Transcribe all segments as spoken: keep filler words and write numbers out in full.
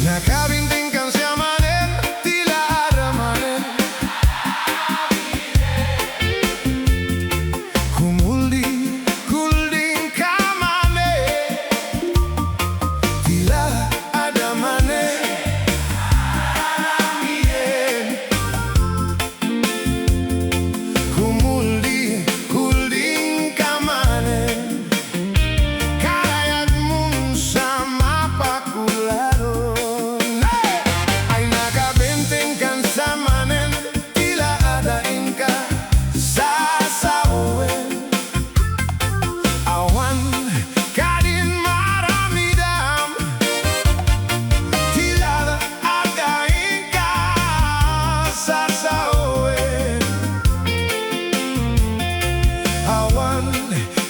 Nakabintingkan sa manen ti la ada manen. Kumuldi, kuldingka manen. Ti la ada manen. Kumuldi, kuldingka manen. Karayagmon sa mapakuladon. Ay, nakabintingkan sa manen, ti la ada inka sasawen. Awan kadin maramidam, ti la ada inka sasawen. Awan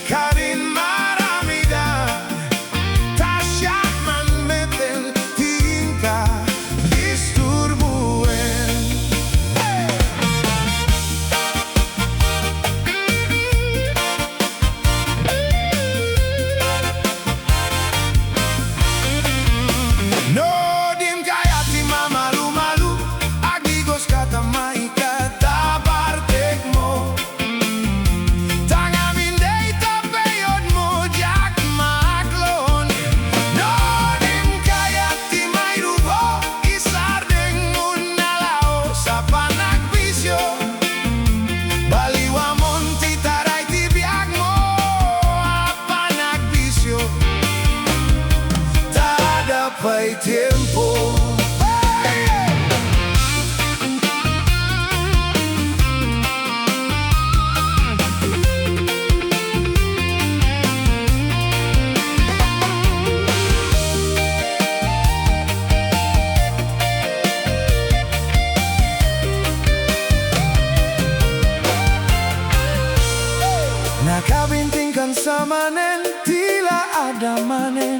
kadin maramidam, ta siak man metten ti inka disturbuen. Hey! No dim kayat ti mamalumalu, agdigoska ta maikkat ta bartekmo. Ta ngamin dayta payotmo, diak maaklon. No dim kayat ti mairubo, isardengmo na laos a panagbisio. Baliwamon ti taray ti biagmo a panagbisio. Ta ada pay tiempo. Nakabintingkan sa manen, ti la ada manen.